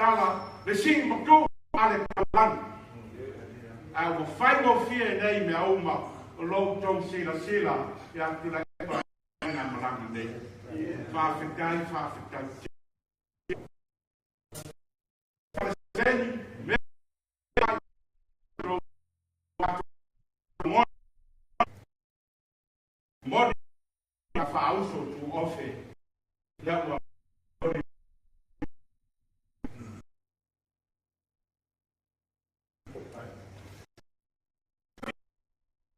tala, le sii matua a le taulagi. Ae ua faigofie nei mea uma o lo outou silasila ia Tuilaepa i faigamalaga nei. Faafetai, faafetai tele. Faleseni, mea moni na faauso tuofe lea ua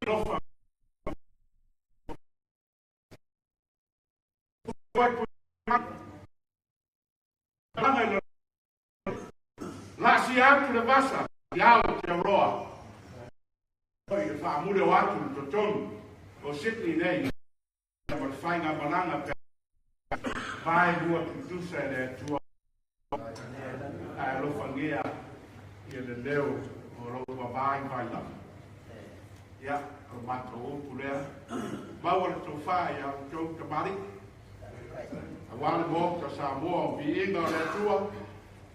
alofa laasia atu le vasa ia Aotearoa i le faamule o atu i totonu o Sydney nei ma le faigamalaga pe vae lua tutusa e le Atua ae alofagia ia le leo o lou vavaai vai lava. Ia, o le matou upu lea. Maua le tofa ia outou tamalii. Aua le Maota Samoa o viiga o le Atua,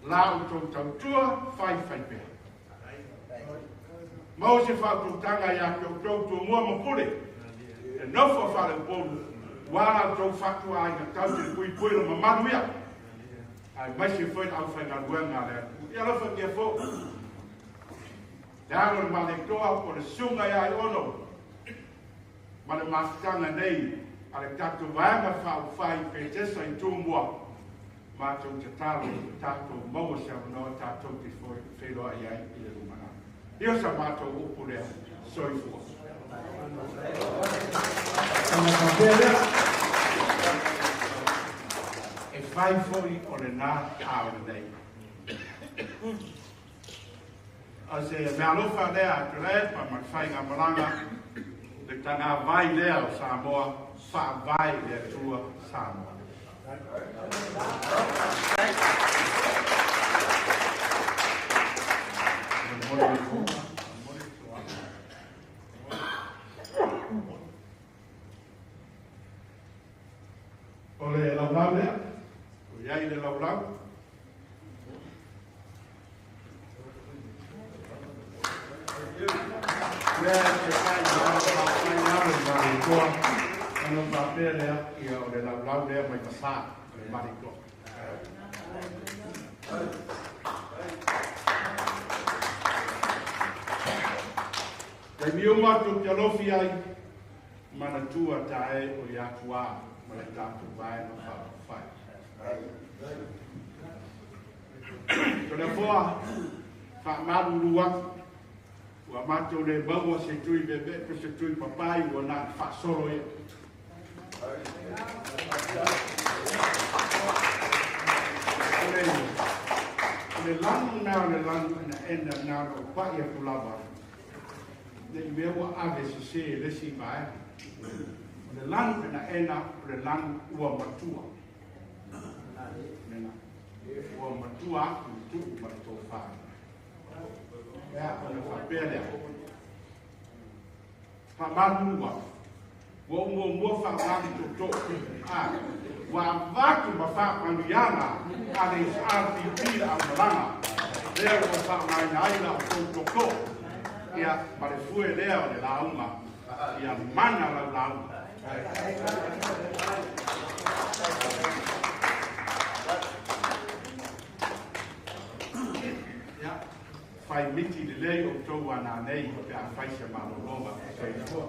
la outou tautua faifai pea. Maua se faautautaga ia te outou Tumua ma Pule, e nofo a faleupolu, ua la outou fatuaiga tau te puipui le mamalu ia, aemaise foi le aufaigaluega a le Atua. Ia alofagia foi le alo o le Malietoa po o le susuga ia Aiono ma le mafutaga nei a le tatou Vaega Faaupufai Petesa i Tumua, matou tatalo tatou maua se avanoa tatou te feiloai ai i le lumanai. Ia o sa matou upu lea, soifua. Ona faapea lea, e fai foi o lena a o lenei. O se meaalofa lea a Tuilaepa ma le faigamalaga, le tagavai lea o Samoa, faavae i le Atua Samoa. O le laulau lea, o i ai le laulau. Lea e fai alo i Malietoa, ona faapea lea, ia o le laulau lea mai Vasā, o le Malietoa. Taimi uma tou te alofi ai, manatua tae o i atuā ma le tatou vaega faaupufai. Toleafoa, faamalulu atu, ua matou le maua se tui veevee po se tui papai ua na o le faasolo ia. O le lanu na o le lanu enaena na ona ou pai atu lava ne i mea ua ave sese e le isi vaega. O le lanu enaena o le lanu ua matua. Lena. Ua matua atu le tuu ma le tofa. Ia, ona faapea lea. Faamalulu atu. Ua ou muamua faaaoga le tootoo. A, ua avatu ma faamanuiaga a le SRPP le aumalaga lea ua faaaogaina ai la outou tootoo. Ia, ma le fue lea o le lauga, ia mana lau lauga. Ia, fai miti lelei outou a nanei pe a fai se malologa. Soifua.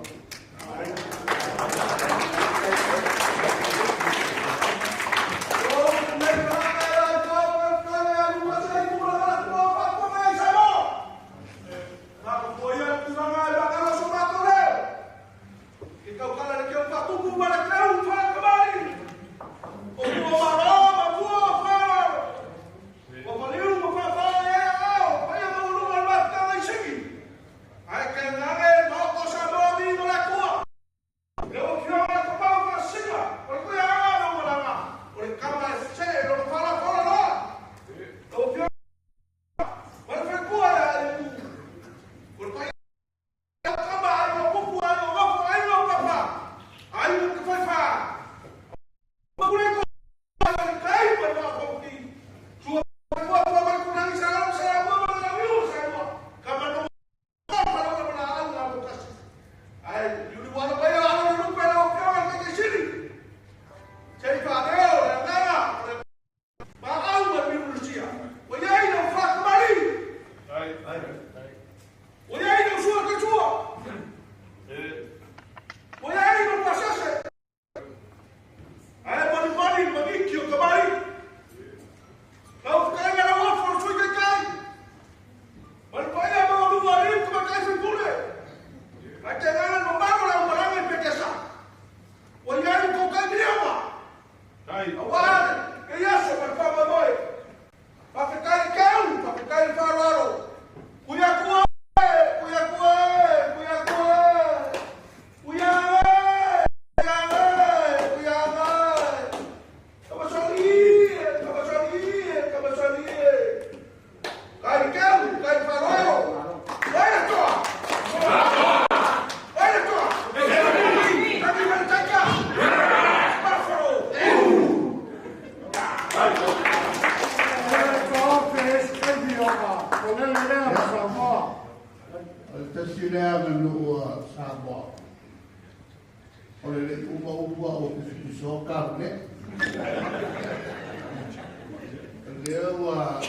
Ke taukala le keu faatupu ma le keu faakamali. O tua malo ma tua faaaloalo. Ua paliu ma faafala i ai aao paia maualuga o le mafutaga i Sigi. Ae tainane Maota o Samoa viiga o le Atua. I lau Afioga le Taupau Faasisina. le aganuu a Samoa o le le'i uma upu a ua pifipisoa kalune lea ua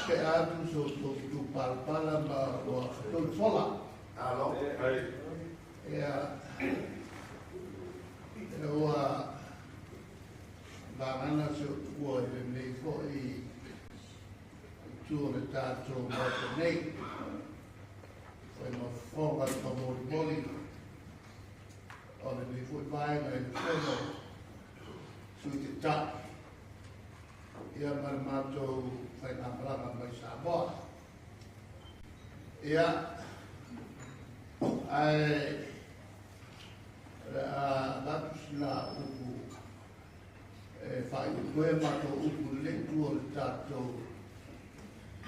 pe'a atu so outou palapala ma ua fetoifola. Ia ua vagana se utua i lenei fo'i itu o le tatou Maota nei fai ma fofoga le famolimoli o lenei fo'i vaega i le fono Sui Taitai ia ma le matou faigamalaga mai Samoa. Ia ae o le a avatu sina upu e faaiu e matou upu i lenei itu o le tatou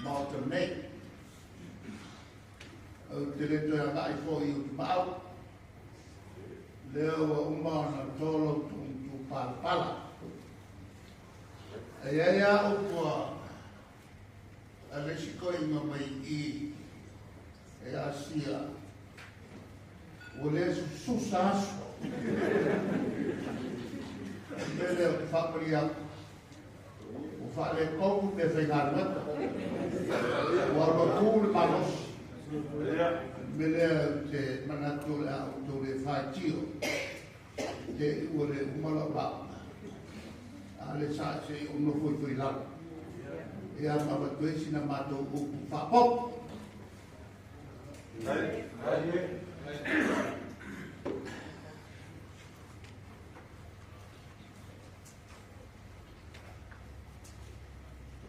Maota nei. Ou te le toe agai fo'i i Utumaau lea ua uma ona tolo tuutu palapala. E iai a upu a le isi koiga mai i e Asia ua le sususa aso. O le mea lea ou te faamalie atu ua faaletonu mea faigaluega ua alu atu le malosi. O le mea lea ou te manatu o le a outou le faitio te i ua le uma lau lauga a le sa se i ou nofo ifo i lalo ia ma avatu ai sina matou upu faapopo.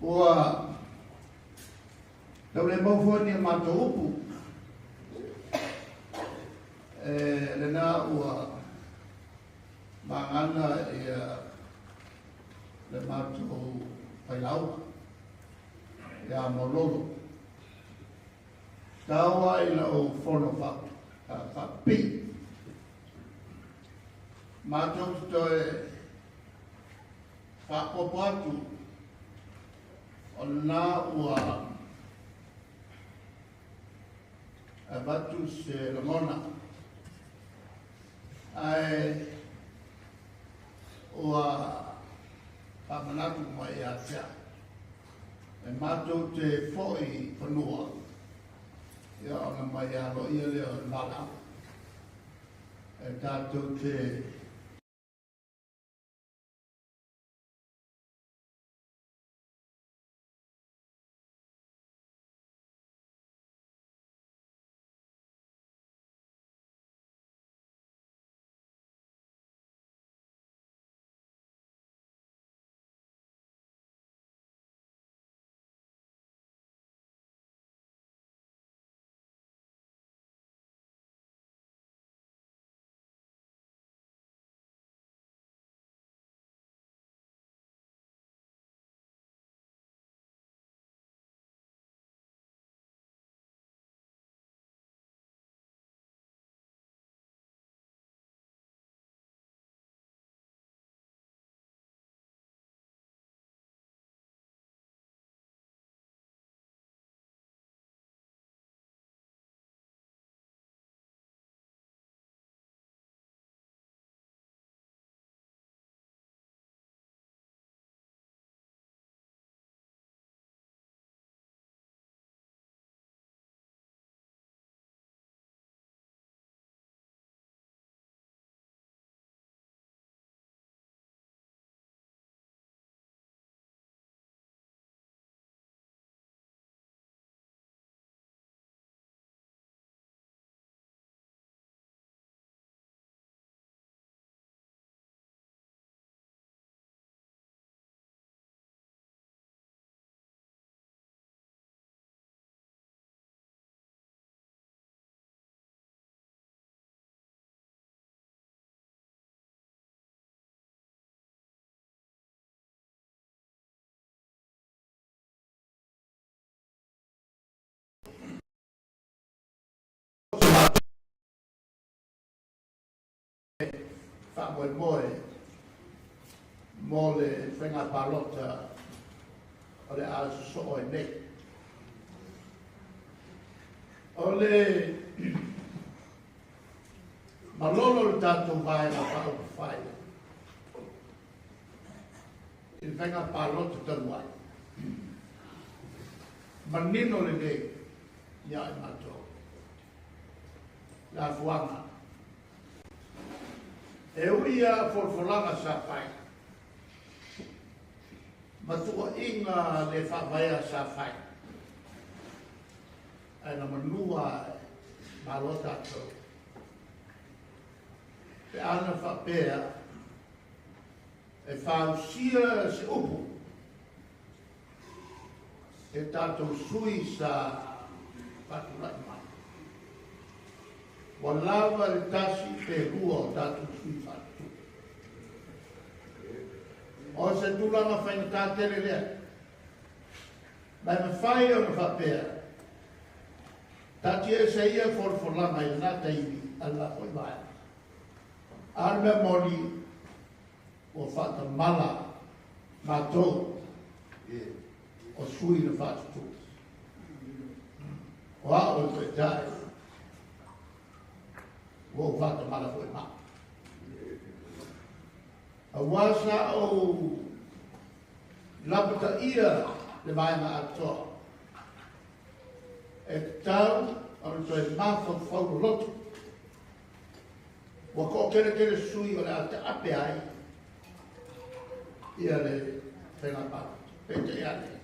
Ua tau le mau foi ni a matou upu e lena ua magana ia le matou failauga ia Maulolo taua i lau fono faapipii matou te toe faapopo atu o lena ua avatu se lagona ae ua faamanatu mai ia te au e matou te fo'i fanua ia ona mai aloaia lea o le valaau e tatou te faamoemoe mo le faiga palota o le a sosoo ai nei. O le malolo le tatou vaega faaupufai i le faiga palota talu ai. Manino lenei ia i matou. Le afuaga. E ui a folafolaga sa fai, matuaiga le faavaea sa fai, ae na manua malo tatou. Pe ana faapea e fausia se upu e tatou sui sa faatulai mai. Ua lava le tasi pe lua o tatou sui faatutu. O se tulaga faigata tele lea. Ma e mafai ona faapea, taatia ese ia folafolaga i lena taimi a le la foi vaega. A o le mea moni, ua faatamala matou o sui na faatutu. O au o le taitai, ua ou faatamala foi ma. Aua sa ou lapataia le vaega atoa, e tatau ona toe mafaufau loloto. Ua to'ateletele sui o le a taape ai ia le faiga palota. Peitai ane,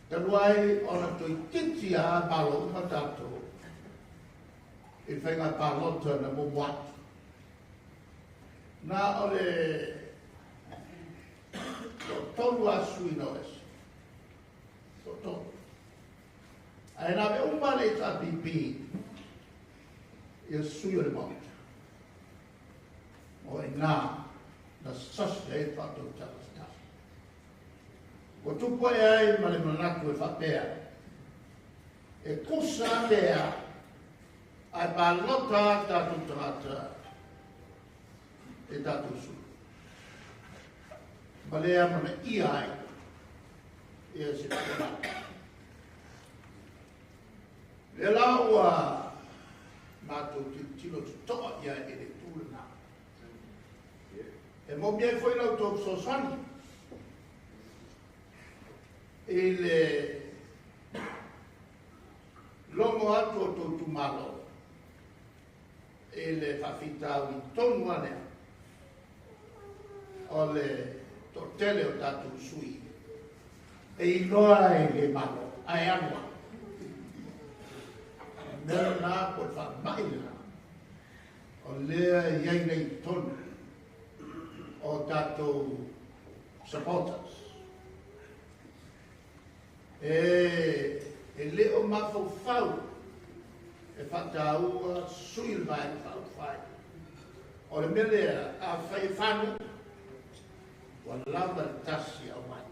talu ai ona toeitiiti a malo uma tatou i le faiga palota na muamua atu. Na o le toatolu a sui na o ese. Toatolu. Ae na ave uma le HRPP ia sui o le Maota. O i nā na sasi ai faatautala se. Ua tupu ai ai ma le manatu e faapea, e kusa lea ae palota tatou tagata e tatou sui. Ma lea mana ia ai ia se faamai. Le la ua matou tilotilo totoa ia e le tu lena. E moomia ai foi la outou fesoasoani i le logo atu o tou itumalo i le faafitauli tonu lava lea o le toatele o tatou sui e iloa e le Malo ae alu lava. Mea lena po o le faamai lena o lea e i ai nei i totonu o tatou supporters. E le o mafaufau e faataua sui le vaega faaupufai. O le mea lea, a fai e fanu, ua lava le tasi au mai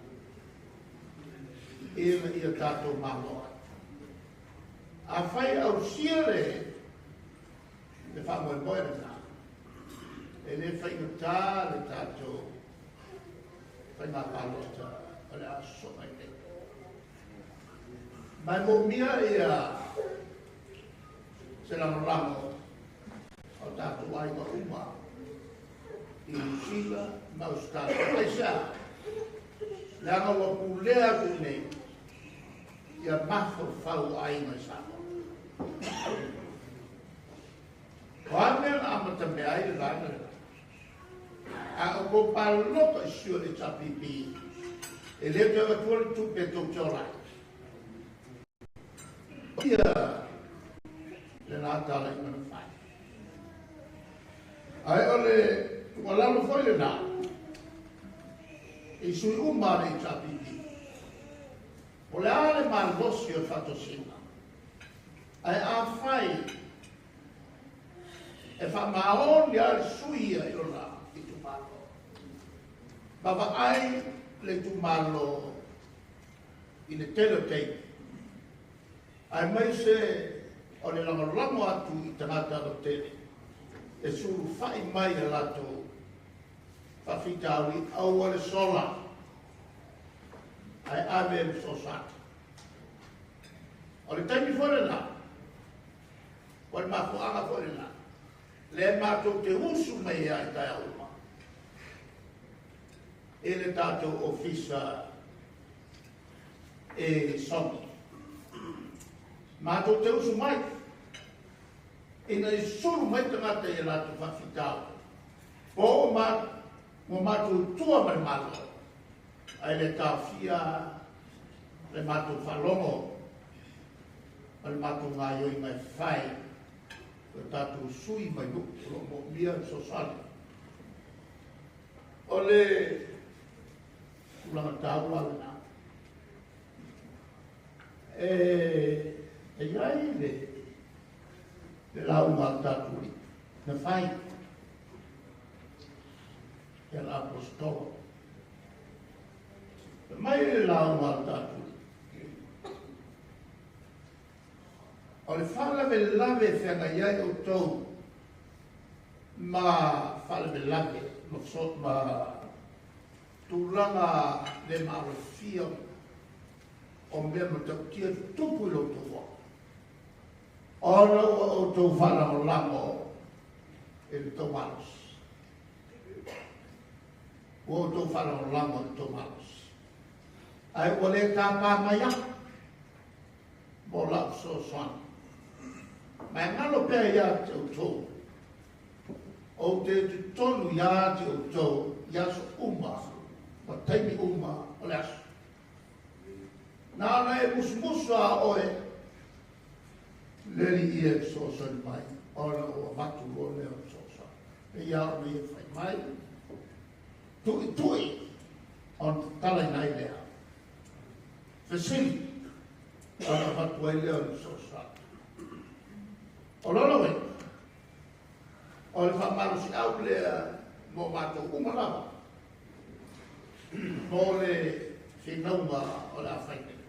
ina ia tatou malo ai. A fai ausia le faamoemoe lena, e le faigata le tatou faiga palota o le a sosoga ai nei. Ma e moomia ia se lagolago o tatou aiga uma i Niu Sila ma Ausetalia. Aisea, leaga ua pulea atu nei ia mafaufau o aiga i Samoa. O a mea na amatamea ai le vaega lena? A o kou palota i sui o le HRPP, e le toe avatua le tupe e tou te ola ai. Ia lena talaiga na fai. Ae o le tuualalo foi lena i sui uma a le HRPP, o le a le malosi o le faatosina, ae afai e faamaoni a le sui ia i lona itumalo, ma vaai le itumalo i le tele o taimi, aemaise o le lagolago atu i tagata lautele e sulufai mai a latou faafitauli, aua le sola ae ave le fesoasoani. O le taimi foi lena, Ua le mafuaaga foi lena lea matou te usu mai ai i taeao uma i le tatou ofisa e Sogi. Matou te usu mai ina i sulu mai tagata i a latou faafitauli po o ua matou tua ma le Malo ae le taofia le matou faalogo ma le matou gaoioiga e fai o tatou sui mai nuu o lo o moomia le fesoasoani. O le tulaga taua lena. E i ai le lauga a le tatou alii na fai e le aposetolo. Fai mai le lauga a le tatou alii, o le faalavelave e feagai ai outou ma faalavelave ma tulaga le maalofia o mea matautia tutupu i lo outou ola, ona ua outou faalagolago i le tou malosi. Ua outou faalagolago i le tou malosi. Ae ua le tapa mai au mo lau fesoasoani. Ma e galo pea ia te outou, ou te totonu ia te outou i aso uma, ma taimi uma o le aso. Na ona e musumusu a oe, le Alii e fesoasoani mai, ona ua avatu loa lea o le fesoasoani. E ia ona ia fai mai, tuitui, ona tatalaina ai lea. Fesili, ona avatu ai lea o le fesoasoani. O lona uiga, o le faamalosiau lea mo matou uma lava, mo le finauga o le a fai nei.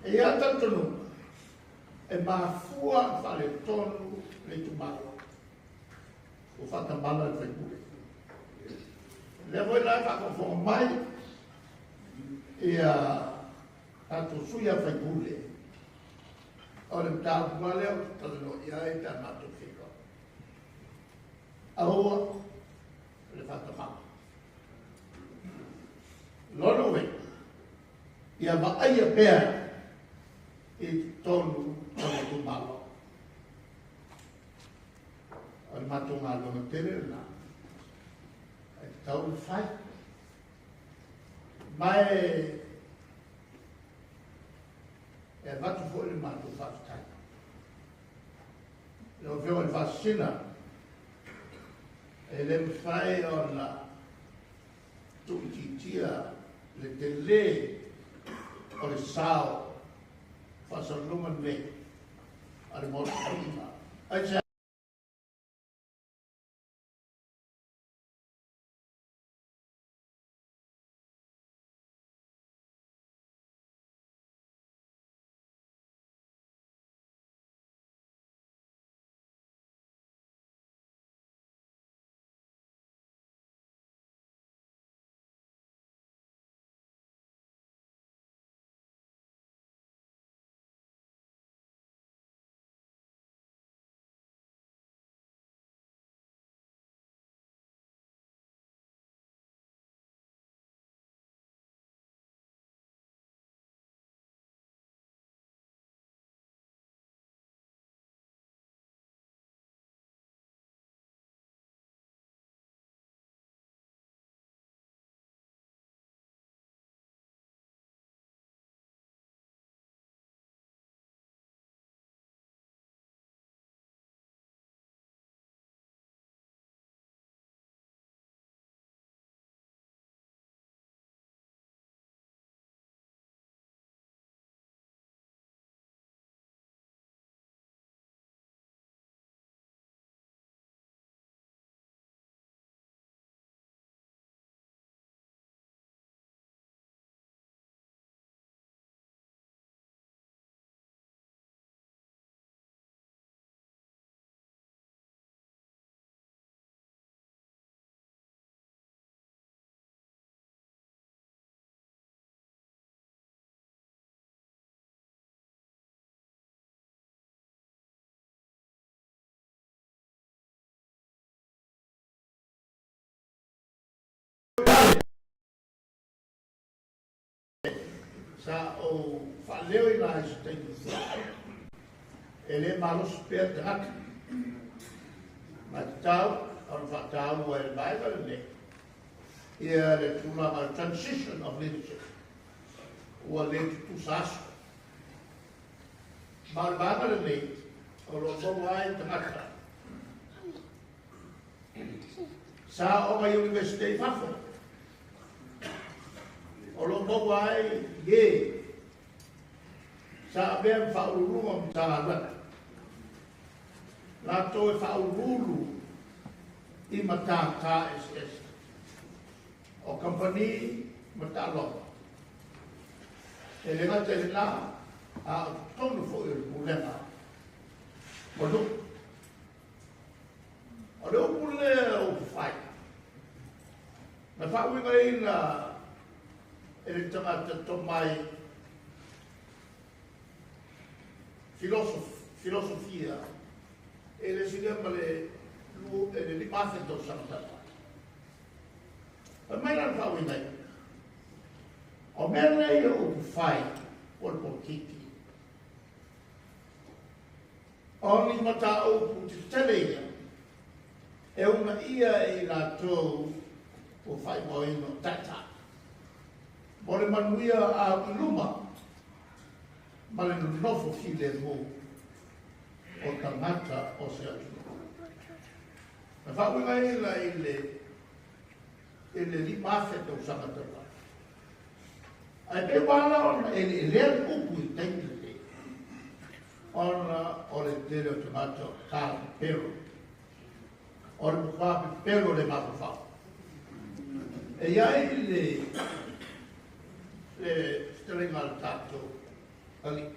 E ia talitonuga, e mafua faaletonu le itumalo. Ua faatamala le faipule. Lea foi la e faafogafoga mai ia tatou sui a faipule, o le mataupu lava lea ou te talanoa i ai pe a matou feiloai. Aua le faatamala. Lona uiga, ia vaaia pea i totonu o le itumalo. O le matou galuega tele lena, e tatau ona fai. Ma e avatu foi le matou faafetai. Lau Afioga i le Faasisina, e le mafai ona tuuitiitia le tele o le sao faasalalauga lenei a le Maota Viiga. Aisea? Sa ou faaleo i la i se taimi e le malosi pea le tagata. Ma tatau ona faataua e le vaega lenei ia le tulaga transition of leadership ua le tutusa aso. Ma o le vaega lenei o lo o maua ai tagata sa oga i Universite i fafo, o lo o maua ai e sa avea ma faauluuluga o Matagaluega, latou e faauluulu i matata eseese o kamupani ma taaloga. E le gata i lena, a o totonu foi o le pulega o nuu. O le upu lea o upufai, na faauigaina e le tagata tomai filosofia e le silia ma le 5,000 tausaga talu ai. Fai mai lana faauigaina, o mea nei o upufai po o le polokiki, o ni mataupu tetele ia e uunaia e i latou ua faaigoaina o taitai mo le manuia au i luma ma le nonofo filemu o tagata o se atunuu. Na faauigaina i le 5,000 tausaga talu ai. Ae pei ua ala ona eleelea le upu i le taimi lenei, ona o le tele o tagata o tala pepelo, o le matua pepelo le mafaufau. E i ai le fetalaiga a le tatou alii,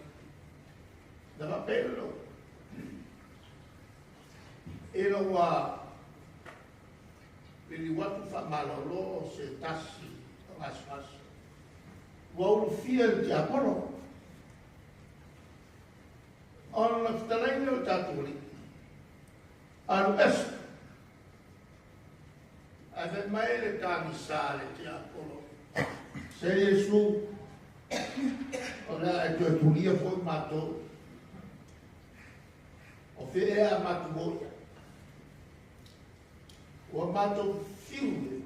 na faapea lou, ina ua liliu atu faamalolo se tasi o gasegase, ua ulufia le tiapolo, ona fetalai lea o le tatou alii, alu ese, ae fai mai le tagisa le tiapolo, se Iesu, o le a e toe tulia foi matou, o fea ea a matou o ia, ua matou fiu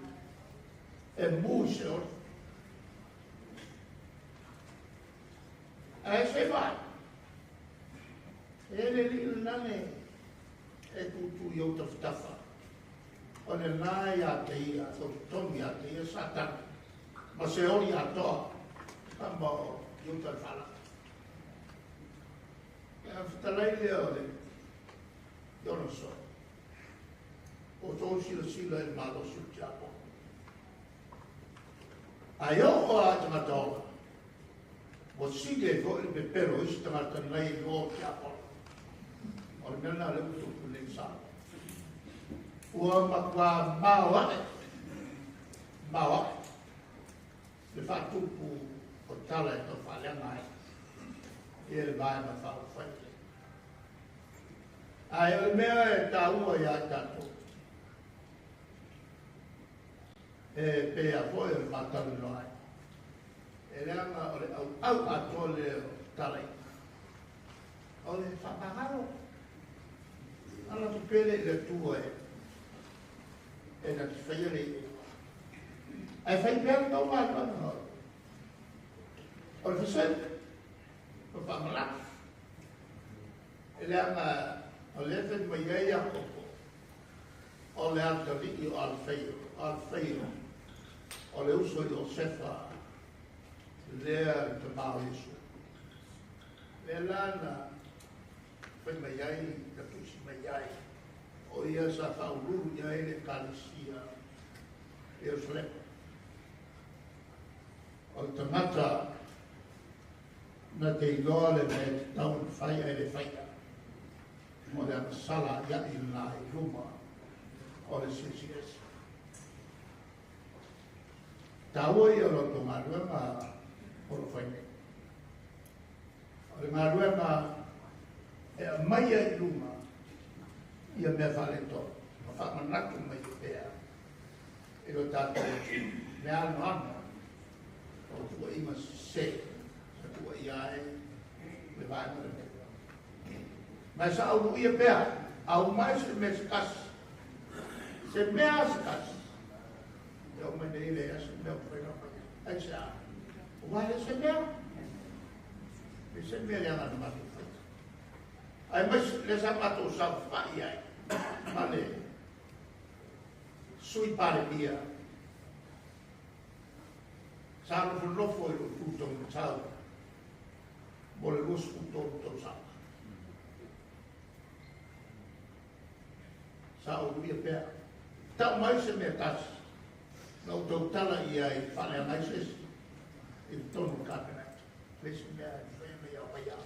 e mu i se oli. Ae se vai, e le lii lana e tutu i au tafatafa, o le la ia te ia, o totonu ia te ia Satana, ma se oli atoa, ma o i uta le whala. E fetalai lea o le Ionaso, o tō silasila i le malosi o le tiapolo. Ae oo a tagata ola, ua sili ai foi le pepelo isi tagata nei i o tiapolo. O le mea na le utupu nei sa. Ua matua mao ae, le faatupu o tala e tau faaleaga ai, ia le vaega faaupufai. Ae o le mea e taua ia i tatou, e pea foi o le faataunoa ai, e leaga o le auau atoa lea o tala ia, o le faamagalo. Ala pepele i le Atua e na te faia le iuga. Ae fai pea le tau galuega o le fesili, o faamalatu. E leaga o lea fai mai ai Iakopo, o le atalii o Alfeio, o le uso i Iosefa, lea le tamā o Iesu. Lea la na fai mai ai, na tusi mai ai, o ia sa faauluulu i ai le Ekalesia Ierusalema. O le tagata na te iloa le mea tatau ona fai ae le faia, o le agasala iai lena i luma o le siesiesi. Taua ia o lo outou galuega o lo fai nei. O le galuega e aumaia i luma ia mea faaletonu, ma faamanatu mai pea. I lo tātou mea ano o tua ima se sa tua ia e le vaenga lenei. Ma sa auluia pea, au mai se mea se kasi. Se mea se kasi. E o mai nei le asa mea o whaina mai. Ai se a. O mai le se mea. Le se mea le anga na mātou whaita. Ai mai le sa mātou sa whai ai. Ma le sui pare mia. Sa nofonofo i lo tūtonga tau. Mo le 23 tausaga. Sa o uia pea. Tau mai se mea tasi. Na o tautala ia i whale angai se esi. I tonu kapeneta. Le se mea i whaia mea au mai au.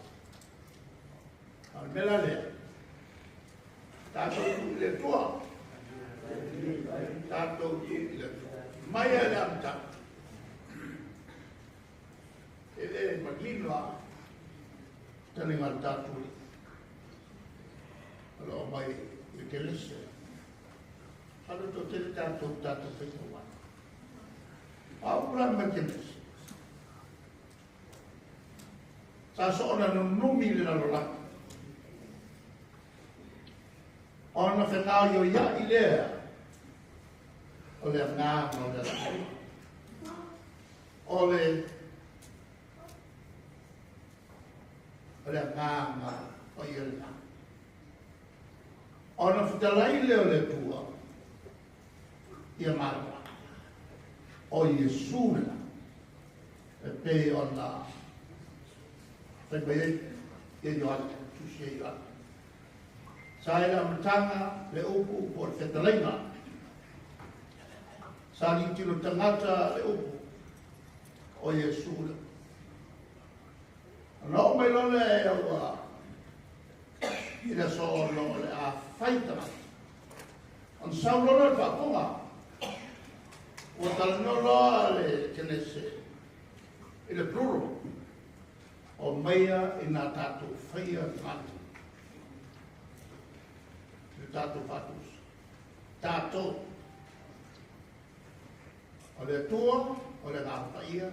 A le mea la lea. Tātou tu i le tua. Tātou tu i le tua. Mai e le amtanga. E le manino a tane ngā tātou i. Alo o mai i te lese. Alo tō tele tātou tātou whaita wā. A ura mai te lese. Sa so ona nunumi le lalo laki. Ona whengao yo ia i lea. O le ngā o le lalo. O le ngā o ia le ngā. Ona whitalai leo le tua ia marama. O Iesu la. E pei ona whai mai ai ia Ioane, tusi e Ioane. Sa e la matanga le upu upu o le whetalaiga. Sa ni tino tangata le upu o Iesu la. Ana o mai lole e aua i le so ono o le a whai tangata. Ona sau lola le whaaponga. Ua talanoa loa le tenese i le plural o maia i nā tātou whaia tangata. Le tātou whātusa. Tātou. O le Atua, o le ngā whaia,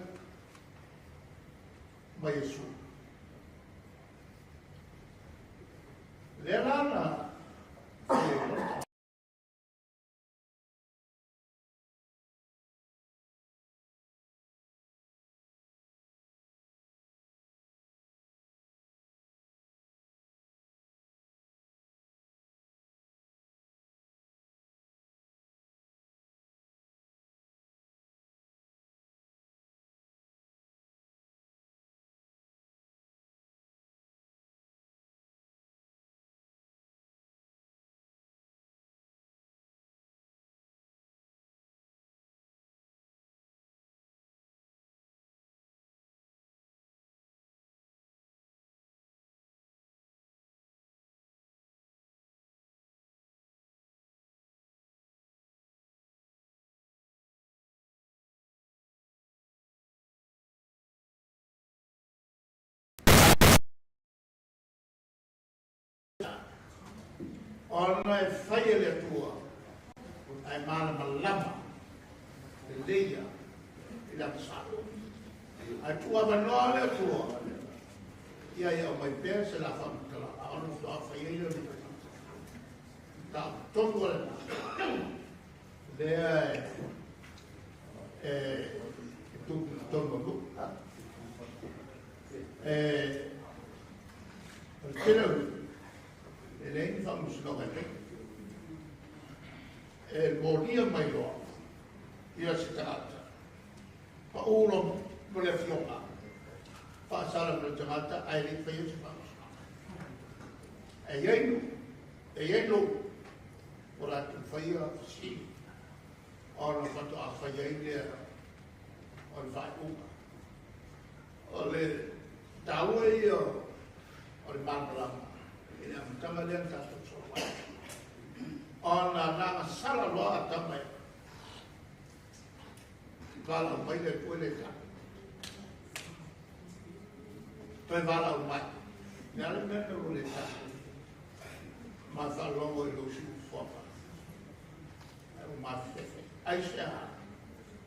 mai Iesu. Le lana, Ona e whai e le Atua, ai malama lama, le leia, i la masalo. Ai tua manoa le Atua, ia ia o mai pea se la whamutala, a ono wha whai e le Ta tonu ale na. Lea e tupu tonu alu. E o le tele ulu, e le ni whamusinoga e pei. E molia mai loa, ia se tagata. Pa ulo mo le fioga. Whaasala mo le tagata, ai le whaia se whamusinoga. E iai nu, e iai nu, o rātou whaia sini. Ona whato a whaia i lea, o le whaeunga. O le taua ia o le malamalama. E le amataga lea na tātou solo ai. Ona nanga sala loa a tama e. Vala mai le tue le tā. Toe vala mai. Le ale mea me le tā. Ma whalongo i lo siu fuapa. Ai o ma fefe. Aisea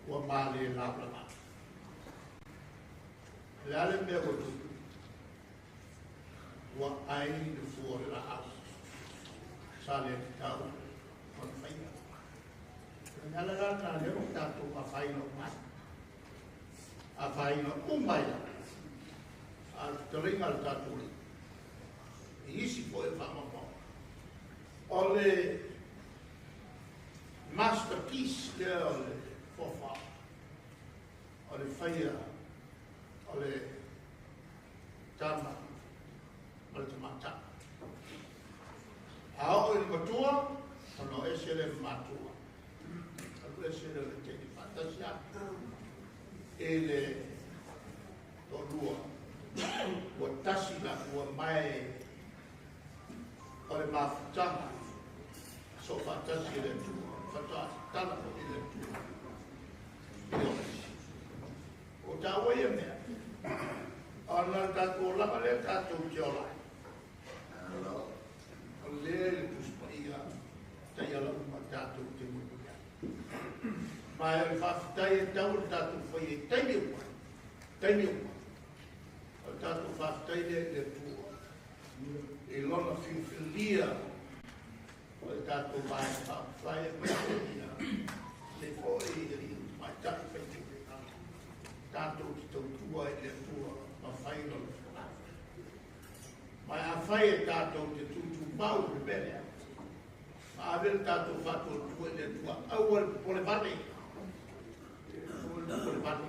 ua ma le lavalava? O le a le mea ua tupu? Ua ai le fua o le laau sa le tatau ona faia. O le ala la lena lea ua tatou afaina uma ai. Afaina uma ai lava. A o le fetalaiga a le tatou Alii, i isi foi o faamaumauga, o le masterpiece lea o le foafoaga, o le faia o le tama ma le tamaitai. A oo i le matua, ona o ese lea ma matua, alu ese lea o le teine faatasi atu i le toalua, ua tasi la ua mae o le mafutaga so faatasi e le Atua, faatoa tala foi e le Atua i le olasi. O taua ia mea, ona le tatou olaga lea tatou te ola ai, o lea i le Tusi Paia taiala uma tatou te mulimuli ai. Ma o le faafetai e tau le tatou faia i taimi uma, taimi uma. O le tatou faafetai lea i le Atua, i lona filifilia o le tatou vaega faaupufai aemaise ia lenei foi alii tamaitai faipule, tatou te tautua i le Atua ma fai lona finagalo. Ma afai e tatou te tutumau i le mea lea, ma ave le tatou faatuatua i le Atua, aua le popole vale, aua le popole vale.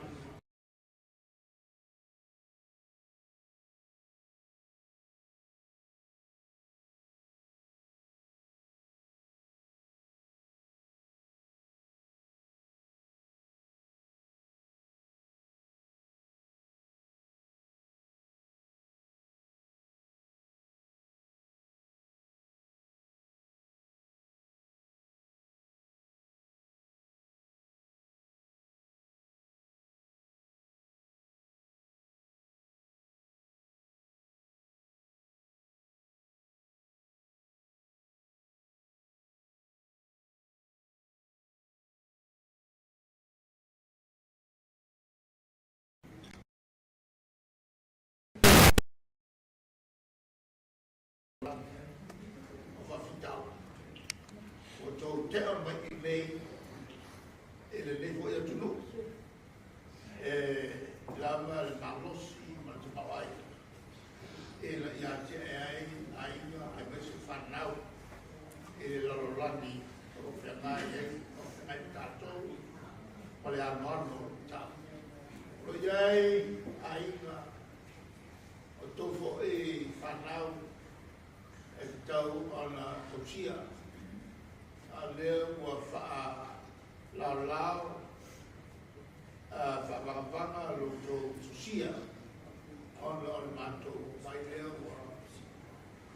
O faafitauli ua outou tea mai i nei i lenei foi atunuu e lava le malosi ma le tamaoaiga ina ia atiae ai aiga aemaise fanau i le lalolagi o lo o feagai ai o feagai ma tatou ma le anoano o le tau. O lo o i ai aiga o outou foi fanau e tatau ona tausia, a o lea ua faalaolao faavagavaga lo outou tusia ona o le matou mai lea ua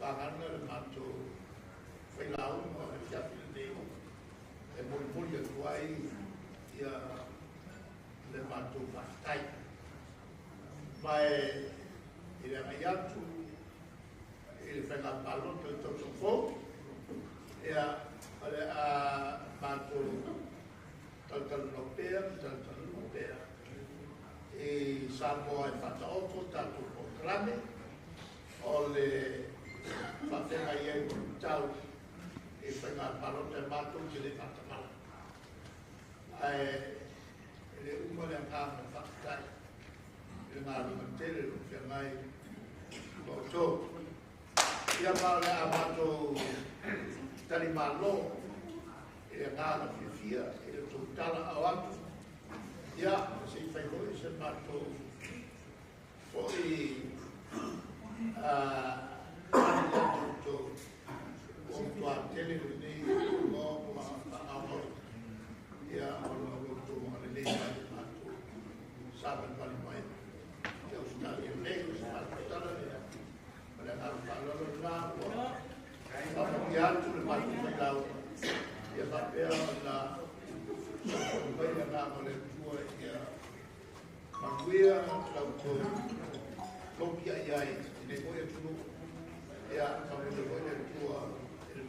vagana le matou failauga o le afiafi lenei e molimoli atu ai ia le matou faafetai. Ma e i le agai atu i le faiga palota i le tausaga fou, ia, o le a matou talatalanoa pea ma talatalanoa pea i Samoa e faataoto tatou polokalame o le faafeagai ai ma luitau i faiga palota e matou te le faatamala. Ae e le uma le agaga faafetai i le galuega tele o lo o feagai ma outou. Ia ma o le a matou talimalo i le agaga fiafia i le tou tala ao atu. Ia, se i fai foi se matou foi tali atu outou ua matua tele lenei o ua faagaogoi. Ia, ona o lo outou agalelei mai i matou savalivali mai i Ausetalia nei, o se faatala lea. Ma le agaga faaaloalo lena ua faamanuia atu le matou failauga. Ia faapea ona soifua mai le agaga o le Atua ia manuia la outou lopiai ai i lenei foi atunuu. Ia faamanuia foi le Atua i le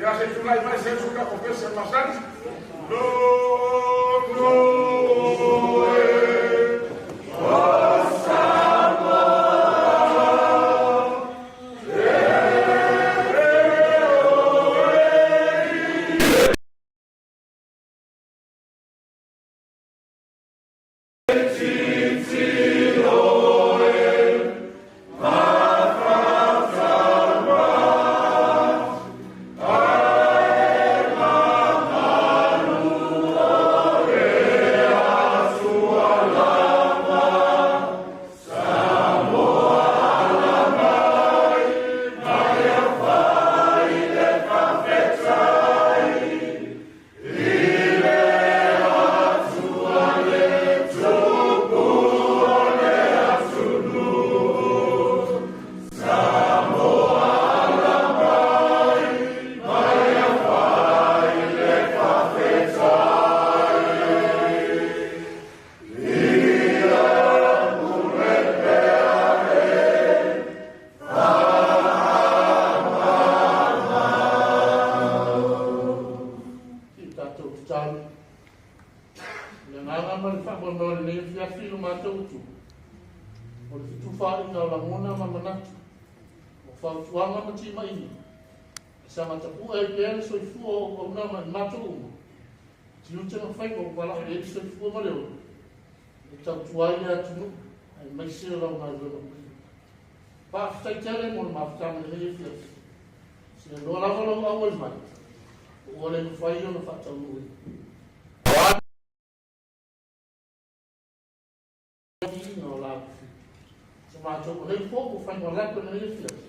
Ia se tulai mai se usu ka pese masani. fetuuaiga o lagona ma manatu, o fautuaga ma timaiga, e saga tapu'e ai pea le soifua o auaunaga i matou uma, tiute ma faiva ua valaaulia ai le soifua ma le ola, e tautua ai le atunuu aemaise o lau galuega paia. Faafetai tele mo le mafutaga i lenei afiafi. Seanoa lava lou auai mai, ua le mafai ona faataunuuina. O a viiga o la sa matou alei po ua faigalape lenei afiafi.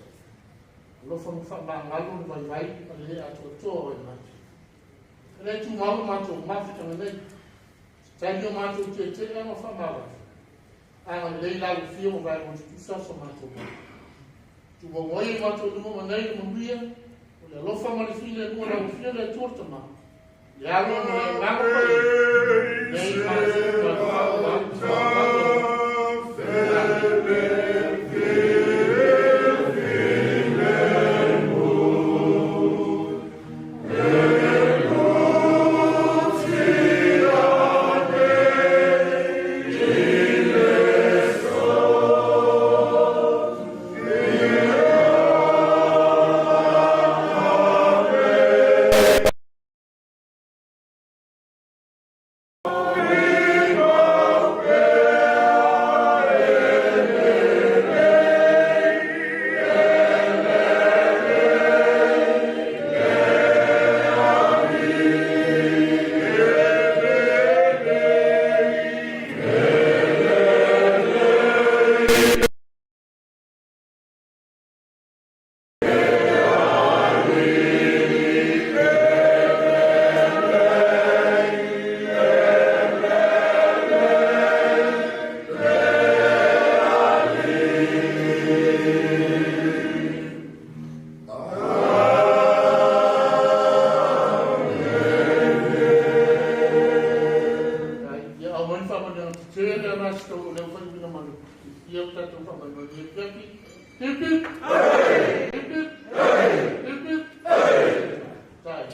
Alofa ma faamagalo le vaivai ma le le atoatoa o e mai. E le tumau le matou mafutaga nei. Se taimi o matou tietea ma faamavae. Agalelei la ufia ua vae mo tutusa so matou mai. Tumau ai e matou luma ma nei le manuia, o le alofa ma le filemu o lau Afioga le Atua le Tama, le Alo ma le Agaga Paia, nei ma le faa. Ia aumai le faamanuiaga tetele ana si tau o lea ua faaiuina ma le fiafia o tatou faamanuia i lenei afiafi. Hip hip! Hip hip! Hip hip! Tai.